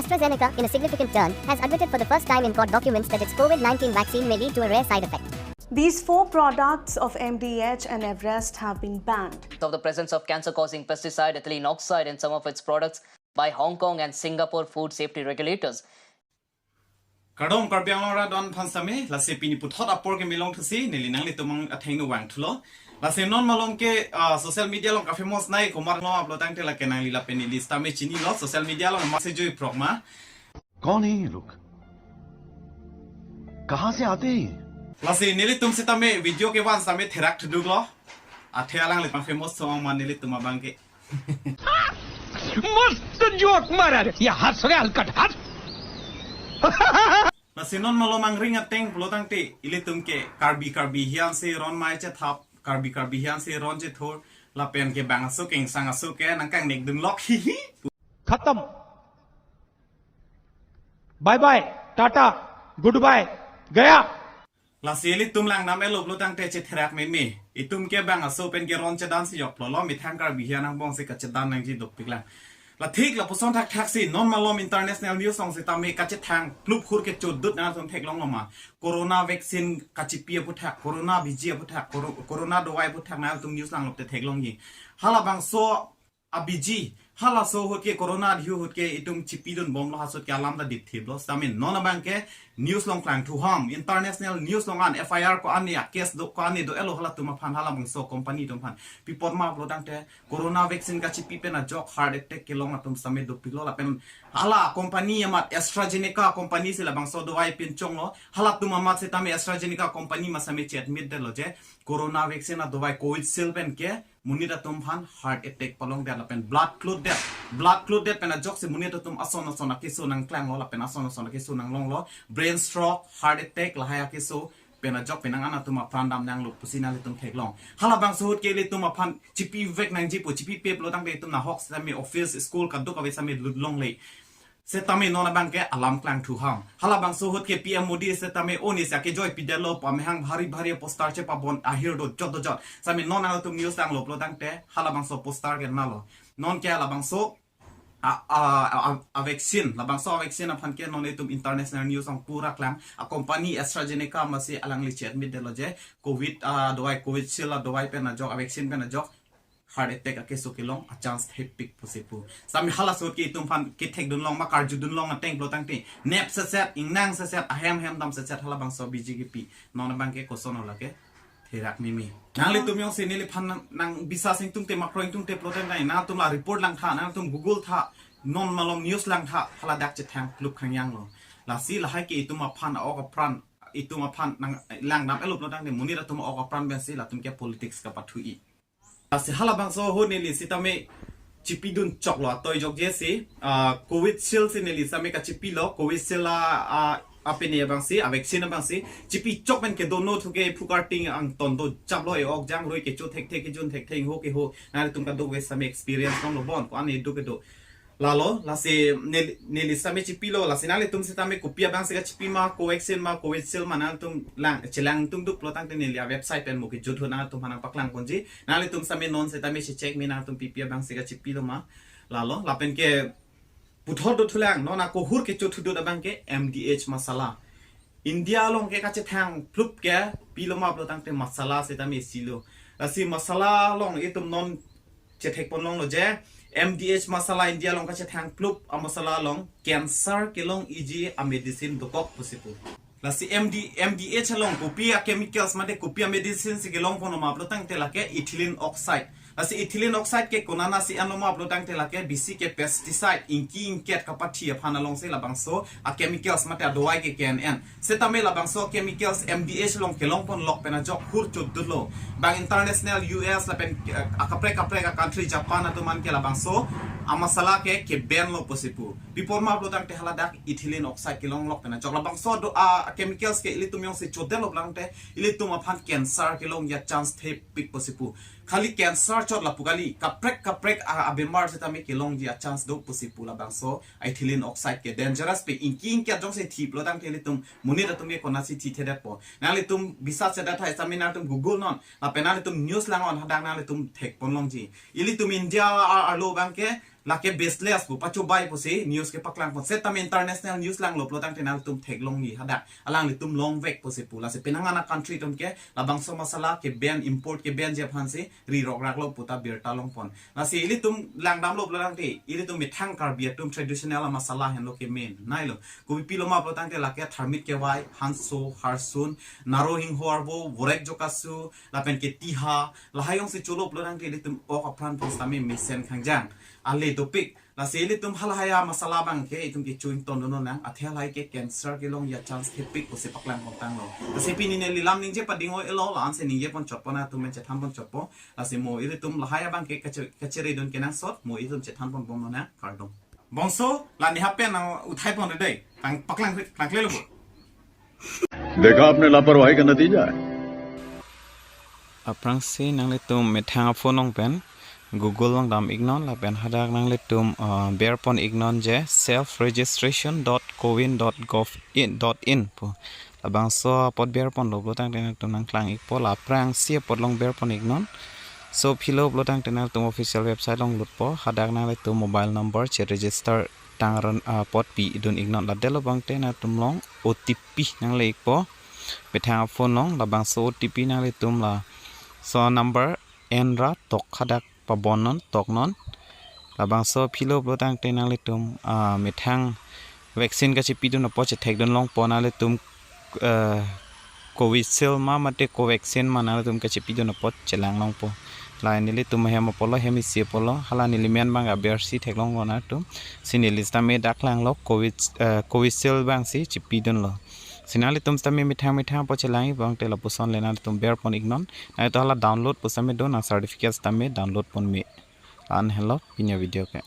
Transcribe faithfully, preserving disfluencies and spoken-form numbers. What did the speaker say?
AstraZeneca, in a significant turn, has admitted for the first time in court documents that its COVID nineteen vaccine may lead to a rare side effect. These four products of M D H and Everest have been banned. Of the presence of cancer causing pesticide ethylene oxide in some of its products by Hong Kong and Singapore food safety regulators. Kardom Karbi Anglong arat aphan sitame, lasi pini puthot apor ke milong thusi, neli nanglitum athengno vangthulo. Lasi non malom ke ah, social media along ka-famous nai, komat lo upload tangte lake nangli lapen neli sitame chinilo, social media along masi jui prok ma. कौन है ये लोग? कहां से आते हैं ये? Lasi nelitum sitame video kevan sitame therak thuduklo. Athe alangliphan famous song ma nelitum abang ke. मस्त जोक मारा रे. या हंस रे हलकट हंस. Lasi non malom angring ateng pulo tangte ilitum ke Karbi Karbi hian si ron mai chethap, Karbi Karbi hian si ron chethur, lapen ke bang aso ke ingsang aso ke nangkangnek dunlok hihi. खत्म. Bye bye, tata, goodbye, गया. Lasi ilitum lang nam elo pulo tangte chetherak meme. Itum ke bang aso pen ke ron chedan si joklo lo, methang Karbi hian angbong si kachedan nangji dopik lang. La thik lapuson thakthak si non malom international news along sitame kachethang plup hur ke chodut nangtum theklonglo ma. Corona vaccine kachipi aputhak, corona biji aputhak, coro- corona dawai aputhak nangtum news langlo te theklongji. Halabangso abiji, halaso ahut ke corona dihu ahut ke itum chipidun bomlo, hasut ke alam ta dipthiplo. Sitame non abang ke news along klangthu ham, international news along an F I R ko-an ne, a case do ko-an ne do-etlo halatum aphan, halabangso company atum aphan. Pi apot ma pulo tangte corona vaccine kachipi pen ajok heart attack kelong atum sitame dopiklo, lapen hala company amat AstraZeneca company si labangso dawai pinchonglo. Halatum amat sitame AstraZeneca company ma sitame che-admit detlo je corona vaccine adawai Covishield pen ke monit atum aphan heart attack palongdet lapen blood clot det. Blood clot det pen ajok si monit atum ason ason akeso nangklanglo lapen ason ason akeso nanglonglo. Brain stroke, heart attack lahai akeso pen ajok penang an atum apran dam nanglo pusi nanglitum theklong. Halabangso ahut ke ilitum aphan chipivek nangji pu, chipipe pulo tangte itum nahok sitame office, school kadokave sitame lut longle. Sitame non abang ke alam klangthu ham. Halabangso ahut ke P M Modi sitame o ne si akejoi pidetlo, pamehang bhari bhari poster chepabon ahir do jot do jot. Sitame non nangtum news langlo pulo tangte halabangso poster ke nalo. Non ke halabangso a, a, a, a vaccine, labangso a vaccine aphan ke non itum international news along pura klang. A company AstraZeneca ma si alangli che-admit detlo je covid a dawai, Covishield adawai pen ajok, a vaccine pen ajok heart attack akeso kelong a chance thepik pusi pu. Sitame halaso ahut ke itum aphan kethekdunlong ma karjudunlong ateng pulo tangte nep seset, ingnang seset, ahem hem dam seset halabangso abiji kepi. Non abang ke koson ola ke therak meme. Nanglitum jongsi neliphan nang, nang bisas ingtungte, makro ingtungte pulo tangte nangtum la report langtha, nangtum Google tha, non malom news langtha, haladak chethang plup khangyanglo. Lasi lahai ke itum aphan a-ok apran, itum aphan nang lang dam elo pulo tangte monit atum a-ok apran pensi latum ke politics kapathu-i. Lasi halabangso ahut neli sitame chipidun choklo, atoi jokje si ah, Covishield si neli sitame kachipilo, Covishield a, a, apene abang si, a vaccine abang si chipi chok pen kedo no thu ke phukarting angton do chaplo, e-ok jangrui kecho thekthe, kejun thekthe, ho ke ho, nanglitum kadokave sitame experience longlo bon ko-an ne do kedo. Lalo, lasi neli, neli sitame chipilo, lasi nanglitum sitame kopi abang si kachipi ma, Covaxin ma, Covishield ma, nangtum lang, chelang tungduk pulo tangte neli a website pen mo kejut ho nangtum aphan nangpaklang ponji. Nanglitum sitame non sitame si check me nangtum pipi abang si kachipilo ma. Lalo, lapen ke puthot dothulang, non ako hur kecho thudut abang ke M D H masala. India along ke kachethang plup ke pilo ma pulo tangte masala sitame silo. Lasi masala along itum non chethek ponlonglo je M D H masala India along kachethang plup a masala along cancer kelong-iji a medicine dokok pusi pu. Lasi M D, M D H along kopi a chemicals mate kopi a medicine si kelong pon ma pulo tangte lake ethylene oxide. Lasi ethylene oxide ke konana si anlo ma pulo tangte lake bisi ke pesticide, ingki ingket kapathi aphan along si labangso a chemicals mate adawai ke K N N. Sitame labangso chemicals M D H along kelong ponlok pen ajok hur chodutlo. Bang international U S lapen eh, akaprek kaprek a country Japan atum an ke labangso a masala ke ke ban lo pusi pu. Pi apot ma pulo tangte haladak ethylene oxide kelonglok pen ajok labangso do a chemicals ke ilitum jongsi chodetlo pulo tangte ilitum aphan cancer kelongji a chance thepik pusi pu. Khali cancer chot lapu kali, kaprek kaprek a, a bemar sitame kelongji a chance do pusi pu labangso ethylene oxide ke dangerous pen ingki ingket jongsi thi pulo tangte ilitum monit atum ke konasi thithedetpo. Nanglitum bisas chedat hai sitame nangtum Google non, lapen nanglitum news lang-on hadak nanglitum thek ponlongji. Ilitum India a, arlo abang ke lake baseless pu pachobai pusi news kepaklang pon. Setame international news langlo pulo tangte nangtum theklongji hadak alanglitum longvek pusi pu. Lasi penang ana country atum ke labangso masala ke ban, import ke ban ji aphansi ri rokraklo puta birta longpon. Lasi ilitum langdamlo pulo tangte ilitum methang Karbi atum traditional masala henlo ke main. Nailo. Kopi pilo ma pulo tangte lake tharmit kevai, hanso, harsun, naro hingho arvo, vorek jokasu, lapen ke tiha, lahai jongsi cholo pulo tangte ilitum ok apran pu setame mesen khangjang. Ale dopik. Lasi ilitum halahai amasala abang ke itum ke chuin ton dono nang. Athe halahai ke cancer kelongji achance thepik pusi paklang pon tanglo. Lasi pini neli lam ningje pading-o-elo, la-ansi ningje pon chotpo, nangtum pen chethan pon chotpo. Lasi mo ilitum lahai abang ke kache-, kachere dun kenangsot, mo ilitum chethan pon bomlo nang, kardom. Bongso, la nehapen nang uthai pon dei. Tang paklang, tangklelo bo. देखा आपने लापरवाही का नतीजा है। Aphrangsi nanglitum methang aphone along pen Google along dam iknon, lapen hadak nanglitum, ah, ber pon iknon je self registration dot cowin dot gov in dot in pu. Labangso apot ber ponlo pulo tangte nangtum nangklang ikpo, la aphrangsi apot along ber pon iknon. So philo pulo tangte nangtum official website along lutpo, hadak nanglitum mobile number che register tang ron, ah, apot pi dun iknon. Ladetlo abangte nangtum along O T P nangle ikpo. Methang aphone along labangso O T P nanglitum laso number en ra tok hadak pabon non, tok non. Labangso philo pulo tangte nanglitum, ah, methang vaccine kachepi dun apot chethek dun longpo, nanglitum, eh, Covishield ma mate Covaxin ma nanglitum kachepi dun apot chelang longpo. La nelitum hem apotlo, hem isi apotlo, hala neli men abang abersi theklonglo nangtum. Si neli setame dak langlo Covid, eh, Covishield abangsi chepi dunlo. Si nanglitum setame methang methang apot chelang ikpo tangte lapuson le nanglitum ber pon iknon. Nangtum hala download pu setame do, nang certificate setame download pon me. La-an henlo pini avideo ke.